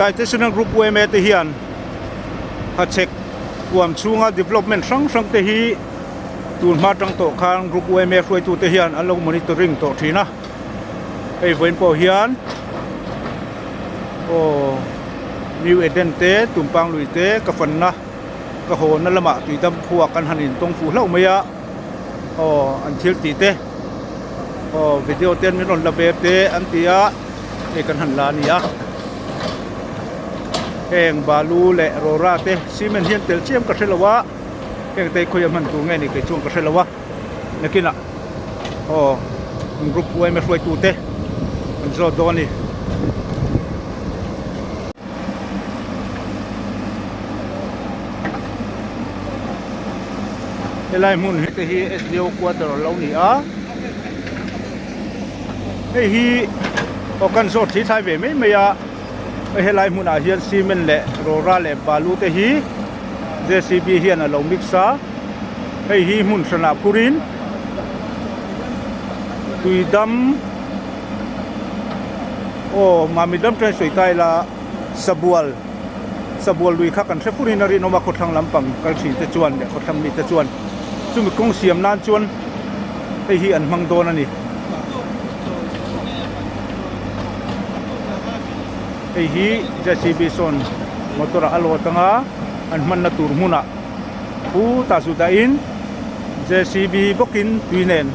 Taitesena Group yma te hian hachhek huam chhunga development hrang hrang te hi tun hma tang tawh khan Group yma hruaitu te hian an lo monitoring tawh thin a hei vawiin pawh hian aw New Eden te Tumpang lui te ka fanna ka hawnna lamah tuidam khua kan han intawng fuh hlauh mai a aw an thil tih te aw video te an min rawn la ve te an ti a hei kan han la a ni a heng balu leh rawra te cement hian tel chiam ka hre lo a heng te hi khawi a hman tur nge ni kei chuan ka hre lo a nakinah aw group yma hruaitu te an zawt dawn a ni. Helai hmun hi te hi SDO quarter a lo ni a hei hi aw kan zawt thli thlai ve mai mai a hei helai hmunah hian cement leh rawra leh balu te hi J_C_B hian a lo mix a hei hi hmun hranah phurin tui dam aw mami dam chuan sawi ta ila sabual sabual lui kha kan hre fur in a rinawm a khawthlang lampang kal thin te chuan leh khawthlang mi te chuan chumi kawng siam nan chuan hei hi an hmang dawn a ni hei hi J_C_B sawn motor ah a load anga an hmanna tur hmunah khutah chu dahin J_C_B bawkin tui nen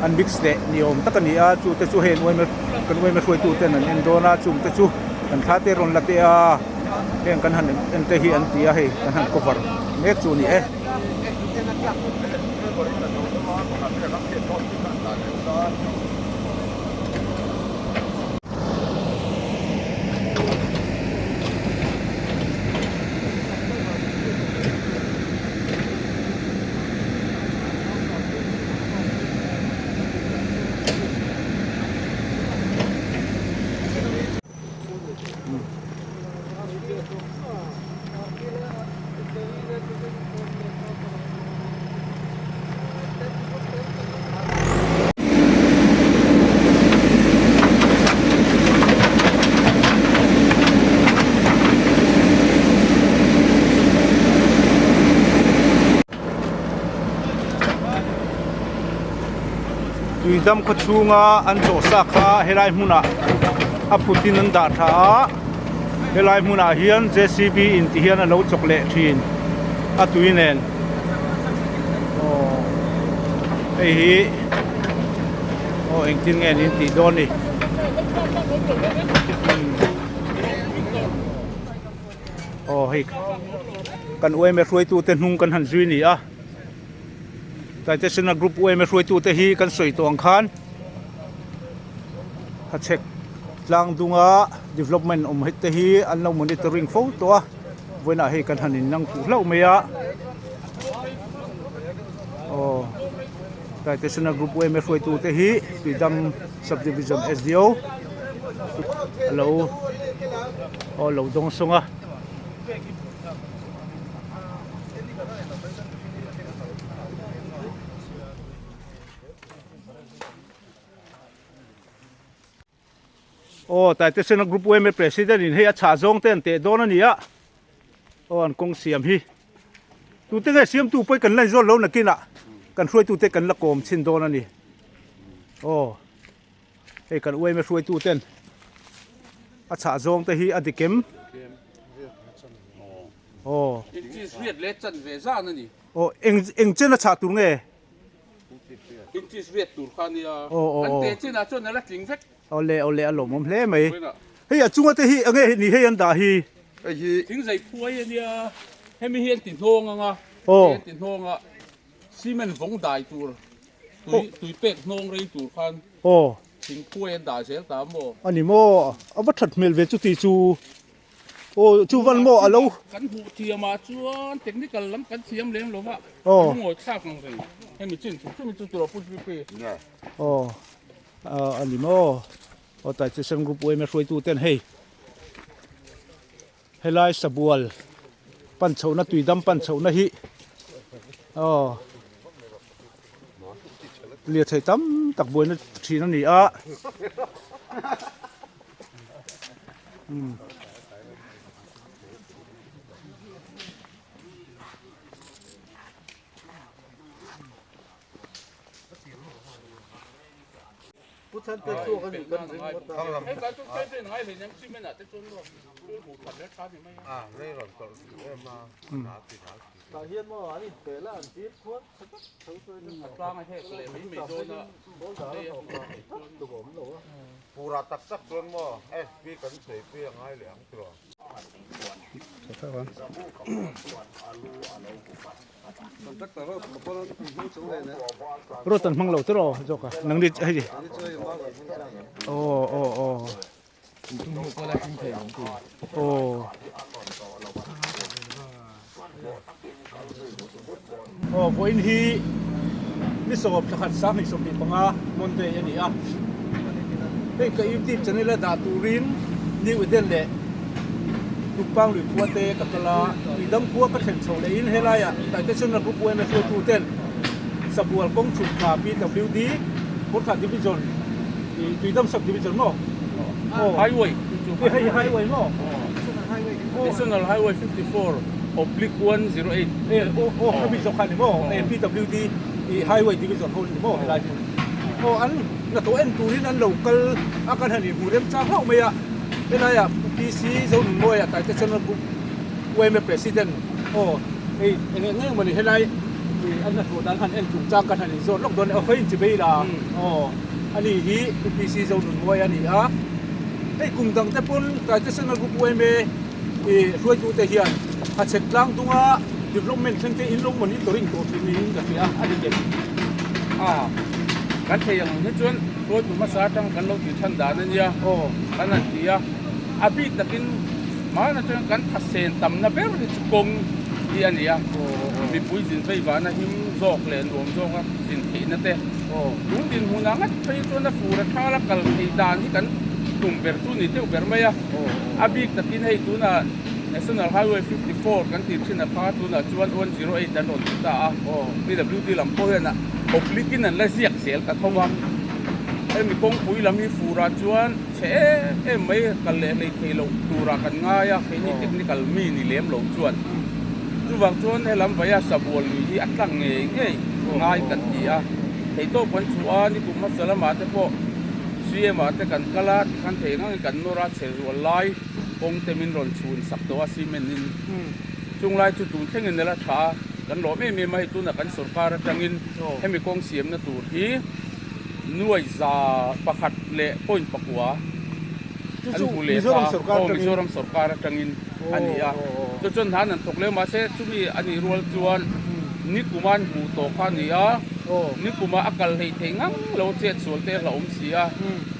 an mix leh ni awm tak a ni a chu te chu hei an uaima kan uaima hruaitu ten an en dawn a chung te chu kan thla te rawn la teh a heng kan han en te hi an ti a hei kan han cover mek chu a ni e. Tuidam khaw chhunga an chawh sa kha helai hmunah a phut in an dah tha a helai hmunah hian J C B in ti hian a lo chawk leh thin a tui nen aw hei hi aw engtin nge niin tih dawn ni. Aw hei kan uaime hruaitu te hnung kan han zui ni a Taitesena group uaime hruaitu te hi kan sawi tawh ang khan hachhek tlang dunga development awm het te hi an lo monitoring fo tawh a vawiinah hei kan han innang fuh hlauh mai a aw Taitesena group uaime hruaitu te hi Tuidam sub division S_D_O alo aw lo dawng sawng a. Aw Taitesena group yma president in hei a chhah zawng te an teh dawn a ni a aw an kawng siam hi tute nge siamtu pawh hi kan la inzawt lo nakinah kan hruaitute kan la kawm chhin dawn a ni aw. Hei kan uaima hruaitu ten a chhah zawng te hi a dik em? Aw. Inches riat leh chan ve zan a ni. Aw eng eng chen a chhah tur nge? Inches riat tur kha a nia. Aw aw An aw. te chinah chuan a la tling vek. Aw le aw le a lawmawm hle mai. Hei a chunga te hi enge ni hei an dah hi? Hei hi thing zai phuai a nia. Hemi hi an ti hnawng ang a. Aw. An ti hnawng a. Cement vawng dai tur tui tui pek hnawng rei tur khan Aw. thingphuai an dah zel ta maw? A ni maw? A va that hmel ve chuti chu. Aw chuvan maw a lo. Kan hmuh thiam ah chuan technical lam kan thiam lem lo va. Aw. Kan ngawi thlak ang reng. Hemi chin chu chumi chu tiraw Pu GP. Aw a ni maw? Aw Taitesem Group yma hruaitu ten hei. Helai sabual pan chhohna tuidam pan chhohna hi aw lirthei tam tak buaina thin a ni a. Pura tak tak chuan maw FB kan sawi pui a ngai leh ang tiraw. Rot an hmang lo tiraw zawk a nang ni hei aw aw aw aw Aw vawiin hi ni sawm thlakhat 2025 Monday a ni a, hei ka YouTube channel a dah turin New Eden leh Tukpang lui khua te ka kal a, tuidang khua ka thlen chho lehin helaiah Taitesena Group yma hruaitu ten Sabual kawng chhuk thla PWD Kawrthah Division ih Tuidam Sub Division maw? Aw Highway hei highway maw? National Highway 54 oblique 108. E aw aw khami zawk kha ni maw e PWD i highway division ho ni maw helai hmun aw an hnathawh en turin an lo kal a kan han inhmu rem chang hlauh mai a helaiah Pu PC Zonunmawia Taite Channel Group yma President aw hei eng eng eng mawni helai i an hnathawh dan han en chung chang kan han inzawt lawk dawn e aw khawi inchibei la aw ani hi Pu PC Zonunmawia a ni a. Hei kum dang te pawn Taitesena Group yma i hruaitute hian Hachhek tlang dunga development thleng te in lo monitoring tawh thin niin ka hria a ni ken. A, kan thei ang hi chuan hruaitu hmasa atang kan lo tih than dan a nia kan han ti a, a bik takin hmanah chuan kan thasen tamna ber hi chu kawng hi a ni a, mipui zin vei vana him zawk leh nuam zawka zin theihna te. Tun dinhmunah ngat phei chuan a fur a thal a kal theih dan hi kan tum ber chu ni deuh ber mai a. A bik takin hei tunah National Highway 54 kan tih thin a kha tunah chuan 108 an rawn ti ta a. PWD lam pawh hian a oblique in an la ziak zel ta tho a. Hemi kawngpui lam hi furah chuan chhe em em mai kal leh hlei thei loh turah kan ngai a, keini technical mi ni lem lo chuan. Chuvang chuan helam vaia sabual lui hi a tlang ngei ngei ngai kan ti a, theihtawp kan chhuah a, nikum hmasa lamah te pawh CM ah te kan kal a, tikhan thei engangin kan nawr a, chhe zual lai kawng te min rawn chhun sak tawh a cement in. Chung lai chu tun thlengin a la tha a, kan lawm em em a, hei tunah kan sorkar atangin hemi kawng siamna tur hi nuai za pakhat leh point pakua an hmu leh ta a, aw Mizoram sorkar atangin. a ni a, chu chuan hna an thawk leh mahse chumi a nih rual chuan nikuma an hmuh tawh kha a ni a, nikuma a kal hleih theih ngang lo chet sual te a hlauhawm si a,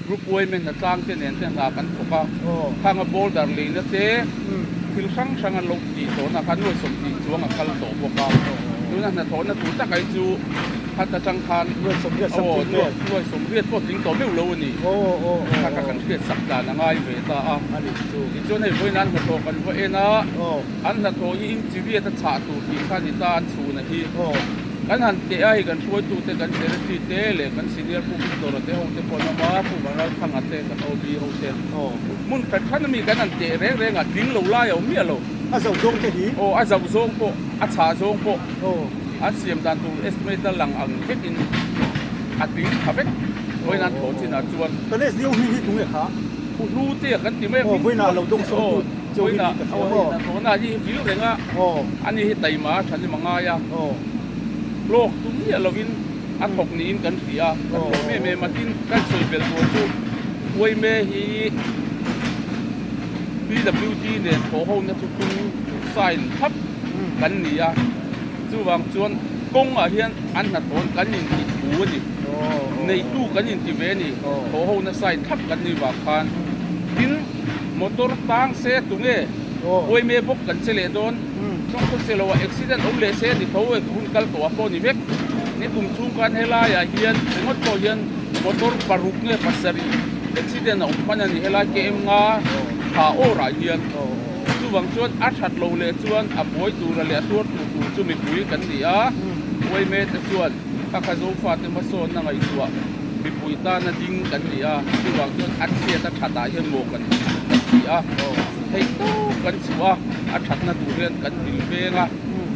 group yma hnatlang te nen te hna kan thawk a, khanga boulder leina te thil hrang hrang an lo tih tawhna kha nuai sawmhnih chuang a kal tawh bawk a, tuna hnathawhna tur tak ai chu khat atang khan aw nuai sawmriat pawh tling tawh meuh lo a ni, kha kha kan hriat sak dan a ngai ve ta a. Tichuan hei vawiin an hnathawh kan va en a, an hnathawh hi inchiriat a chhah tur tih kha a ni ta, an chhuna hi. Kan han teh a, hei kan hruaitute, kan secretary te leh kan senior Pu Victor-a te ho te pawh an awm a, Pu Vanralthanga te, kan OB ho te. Hmun hran hran ami kan han teh reng reng a, tling lo lai a awm miah lo. A zauh zawng te hi? Aw, a zauh zawng pawh, a chhah zawng pawh, an siam dan tur estimate a lang ang vekin a tling tha vek. Vawiin an thawh chinah chuan. Kan SDO hming hi tunge kha? Pu Hlu te kan ti mai a hming chu vawiinah hnathawhna hi vil reng a, ani hi taima a tha hlim a ngai a, hlawk tum miah lovin a thawk niin kan hria a, kan hlawm em em a, tin kan sawi belh tur chu Uaime hi PWD nen thawh hona chu tung sign thlap kan ni a, chuvang chuan kawngah hian an hnathawhna kan intih thu a ni. Neitu kan inti ve a ni. Thaw ho nasa in thlap kan ni vang khan. Tin, motor tang se tunge uaime bawk kan che leh dawn. Tawng khaw che lo ah accident awm leh se ni tho e hun kal tawh ah pawh ni vek. Ni kum chhung khan helai ah hian ringawt pawh hian motor paruk nge pasarih accident a awm hman a ni helai KM nga tha awr ah hian. Chuvang chuan a that loh leh chuan a buai tura leh a tuar tur tur chu mipui kan ni a. Uaime te chuan. Kha kha Zofate hmasawnna ngaihtuah mipui tana ding kan ni a, chuvang chuan a chhiat a thatah hian maw kan kan ti a, theih tawp kan chhuah a, a thatna tur hian kan vil veng a,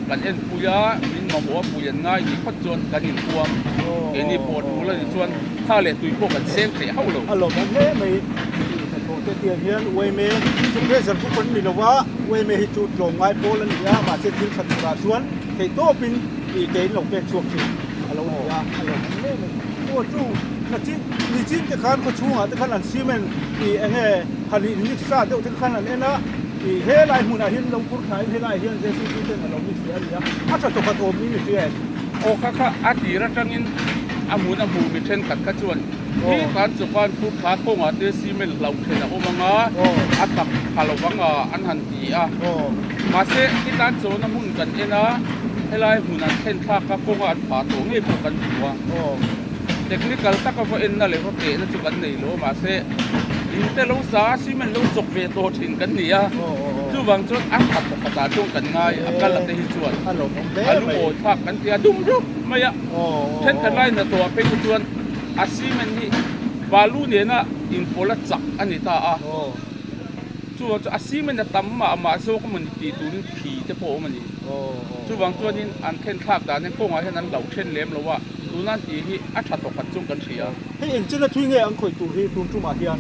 kan enpui a, min mamawh a pui an ngai nih phawt chuan kan inpuam. Keini pawh tul a nih chuan Tha leh tui pawh kan seng theih hauh lo. A lawmawm hle mai tih hnathawh te tiang hian uaime chu pressure buk an ni lo a, uaime hi chu tlawmngai pawl a ni a, mahse thil tha turah chuan theih tawpin tih ke in lo pek chhuak thin a lo ni a, a lawmawm hle mai. Aw chu nachin nichin te khan khawchhungah te khan an cement tih eng nge han in mix sa deuh te khan an en a, tih helai hmunah hian lo phur thlain helaiah hian JCB ten a lo mix leh a ni a, a tha thawkhat awm niin i hria em? Aw kha kha a tir atangin a hmun a hmu mi thenkhat kha chuan hi kan chuan phur thla kawngah te cement hlauh then a awm anga a tak pha lo vang a an han ti a. Mahse khitan chawna hmun kan en a helai hmun an thlen thlak kha kawnga an phah tawh ngei pawh kan hmu a. Technical taka va enna leh va tehna chu kan nei lo mahse in te lo sa a cement lo chawk ve tawh thin kan ni a chuvang chuan a tha thawkhat ah chuan kan ngai a kal a te hi chuan a lungawi thlak kan ti a dum rup mai a thenkhat lai hnathawh ah phei te chuan a cement hi balu nena inpawlh a chak a ni ta a chuvang chuan a cement a tam mah mah zawk emawni tih turin khi te pawh a awm a ni chuvang chuanin an thlen thlak dan hian kawngah hian an lo then lem lo a. Tuna tih hi a tha tawkhat chung kan hria. Hei engchina thui nge an khawih tur hi tun tumah hian?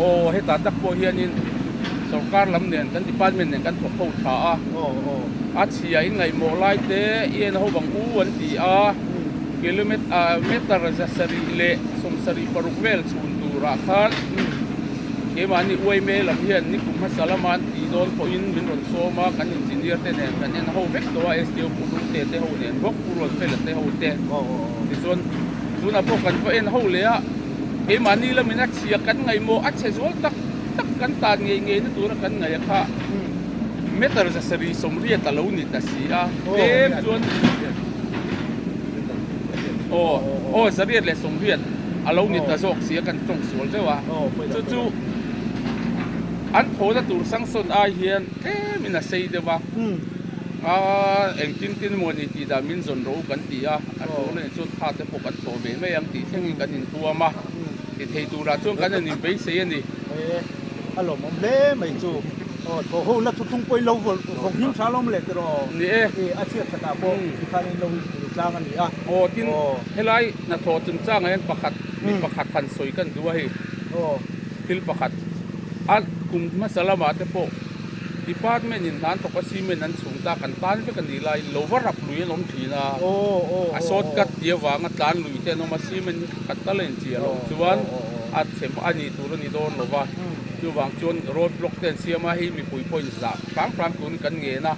Aw hetah tak pawh hianin sorkar lam nen kan department nen kan thawk ho tha a, a chhia in ngaihmawh lai te i en ho bang u an ti a, kilometer meter zasarih leh 76 vel chhun turah khan keimahni uaime lam hian nikum hmasa lama an tih dawn pawhin min rawn sawm a, kan engineer te nen kan en ho vek tawh a, SDO Pu Lungte te ho nen bawk, Pu Ruatfela te ho te. Tichuan tunah pawh kan va en ho leh a, keimahni lamin a chhia kan ngaihmawh a chhe zual tak tak kan tan ngei ngei na tura kan ngaih a kha meter 780 a lo ni ta si a, tlem chuan aw aw 180 a lo ni ta zawk si a kan tawng sual deuh a, chu chu an thawhna tur sanction ai hian tlemin a sei deuh a. A engtin tin maw ni tih dah min zawn ro kan ti a, a tul a nih chuan tha te pawh kan thawh ve mai ang tih thlengin kan intuam a, ti thei turah chuan kan han inbeisei a ni. E, a lawmawm hle mai chu. Aw, thaw ho la thuthlung pawhin lo vawk hlim tha lawm leh tiraw? Ni e. E, a chhiat khatah pawh tikhan in lo inhmu tlang a ni a. Aw, tin, helai hnathawh chungchangah hian pakhat, mi pakhat han sawi kan duh a hei. Aw. Thil pakhat, a kum hmasa lamah te pawh Department in hnan thawk a cement an chhung ta kan tan vek a nih laiin lo va rap lui an awm thin a, a short cut tih avanga tlan lui te an awm a, cement hi khat tal a inchiah loh chuan a chhe a nih tur a ni dawn lo va, chuvang chuan road block te an siam a, hei mipui pawh in zah hram hram turin kan ngen a,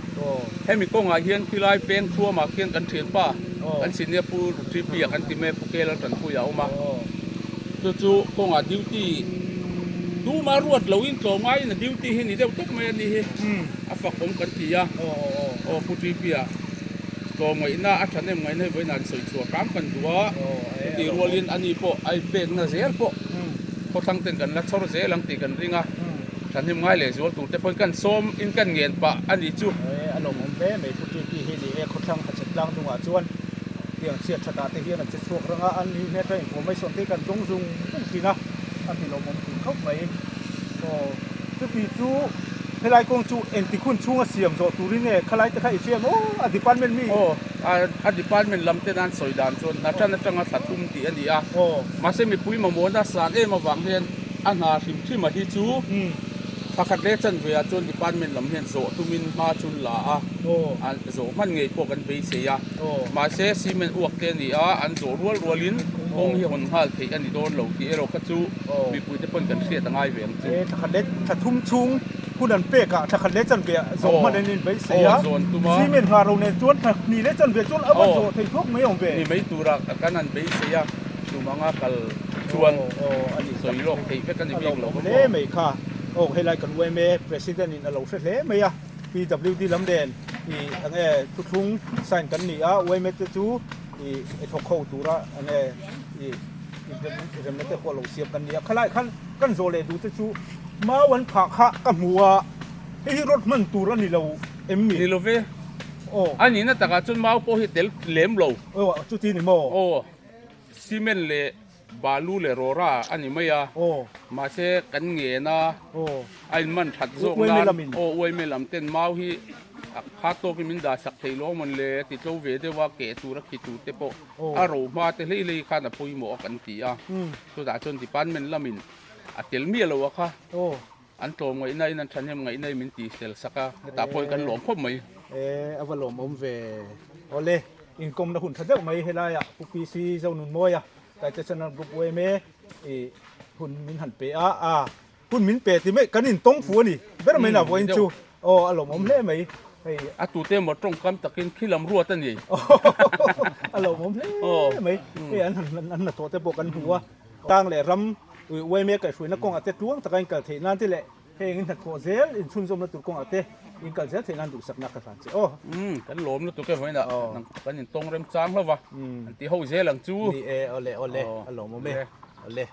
hemi kawngah hian khilai peng thuamah khian kan thianpa kan senior Pu Ruthripi-a kan ti mai a, Pu Kela Tanpuia a awm a. Chu chu kawngah duty tuma ruat loin tlawmngaiin a duty hi ni deuh tawp mai a ni hi a fak awm kan ti a aw Pu Ṭipia tlawmngaihna a thahnem ngaihna hi vawiinah an sawi chhuah hram kan duh a chutih rualin ani pawh a inpekna zel pawh khawthlang ten kan la chhawr zel ang tih kan ring a thahnem ngai leh zual tur te pawhin kan sawm in kan ngen pah a ni chu. A lawmawm hle mai Pu Ṭipi hi ni e khawthlang hachhek tlang dungah chuan tiang chhiat thatah te hian an che chhuak rang a, an ni hmet a information te kan dawng zung zung thin a, a ti lawmawm thin khawp mai. Aw chuti chu helai kawng chu engti hun chhunga siam zawh turin nge khalai te kha i hria maw a department mi? Aw a department lam ten an sawi dan chuan hna tan atanga thla thum tih a ni a, mahse mipui mamawhna san em avang hian a hna hrim hrim a hi chu Pakhat leh chanve ah chuan department lam hian zawh tumin hma chu an la a, an zawh hman ngei pawh kan beisei a. Mahse cement uak te a ni a, an zawh rual rualin kawng hi hawn nghal theih a ni dawn lo tih erawh kha chu mipui te pawn kan hriat a ngai ve ang chu. Thla khat leh thla thum chhung hun an pek ah thla khat leh chanve ah zawh hman an inbeisei a, cement nghah ro nen chuan thla hnih leh chanve chuan a va zawh thei thuak mai awm ve. Ni mai tura kan han beisei a, tumanga kal chuan sawi lawk theih vek a ni bik lo hle mai kha aw helai kan yma president in a lo hre hle mai a PWD lam nen i enge thuthlung sign kan ni a yma te chu i thawk ho tura enge i remna te pawh lo siam kan ni a khalai khan kan zawh leh duh te chu mau an phah kha ka hmu a hei hi road hman tur a ni lo em ni? Ni lo ve a nihna takah chuan mau pawh hi tel lem lo aw chuti ni maw? Aw cement leh Balu leh Rawra a ni mai a, mahse kan ngen a, a inman that zawk nan aw uaime lam ten mau hi A kha tawkin min dah sak thei lo mawn le a ti tlo ve deuh a, keh tur a khi tur te pawh a ro hma te hlei hlei khan a pawimawh a kan ti a. Chutah chuan department lamin a tel miah lo a kha an tlawm ngaihna in an thahnem ngaihna in min ti sel sak a, hetah pawh hi kan lawm khawp mai. E a va lawmawm ve. Awle, inkawmna hun tha deuh mai helaiah Pu PC Zonunmawia Taitesana Group yma i hun min han pe a, a Hun min pe ti mai kan in tawng fu a ni ber mai na vawiin chu aw a lawmawm hle mai hei. A tute emaw tawngkam takin khi lam ruat a ni. A lawmawm hle mai hei an han an hnathawh te pawh kan hmu a tang leh ram uaime kaihhruaina kawngah te tuang taka in kal theih nan te leh heng in hnathawh zel in chhunzawmna tur kawngah te in kal zel theih nan duhsakna ka hlan che aw. Kan lawm lutuk e vawiinah kan in tawng rem chang hlauh va an ti ho zel ang chu. Ni e awle awle a lawmawm e awle.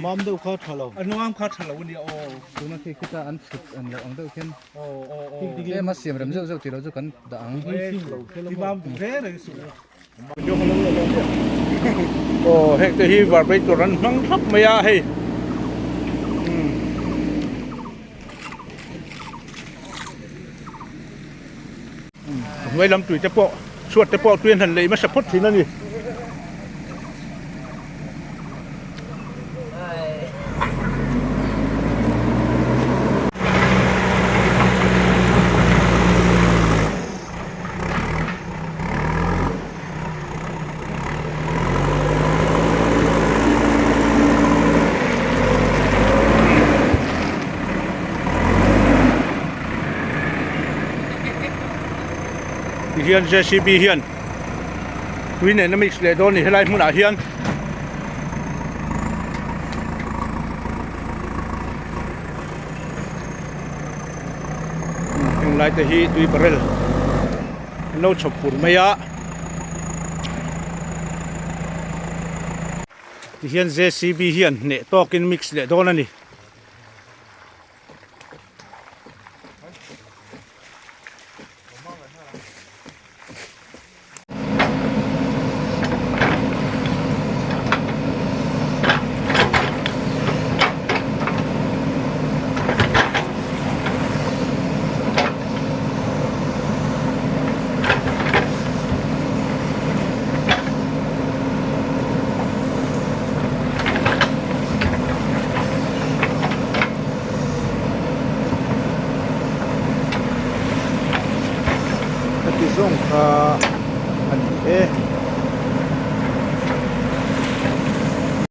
Mam deuh kha tha lo. Anuam kha tha lo ania aw. Tuna khi khita an chhut an loh ang deuh khian tlem a siam rem zeuh zeuh tih loh chu kan dah ang. Aw heng te hi vibrator an hmang thlap mai a hei. Hnuai lam tui te pawh chhuat te pawh tui an han lei hmasa phawt thin a ni. Tihian JCB hian tui nen a mix leh dawn a ni helai hmunah hian. Heng lai te hi tui barrel an lo chhawp fur mai a tihian JCB hian hneh tawkin mix leh dawn a ni. Heti zawng kha a ni e.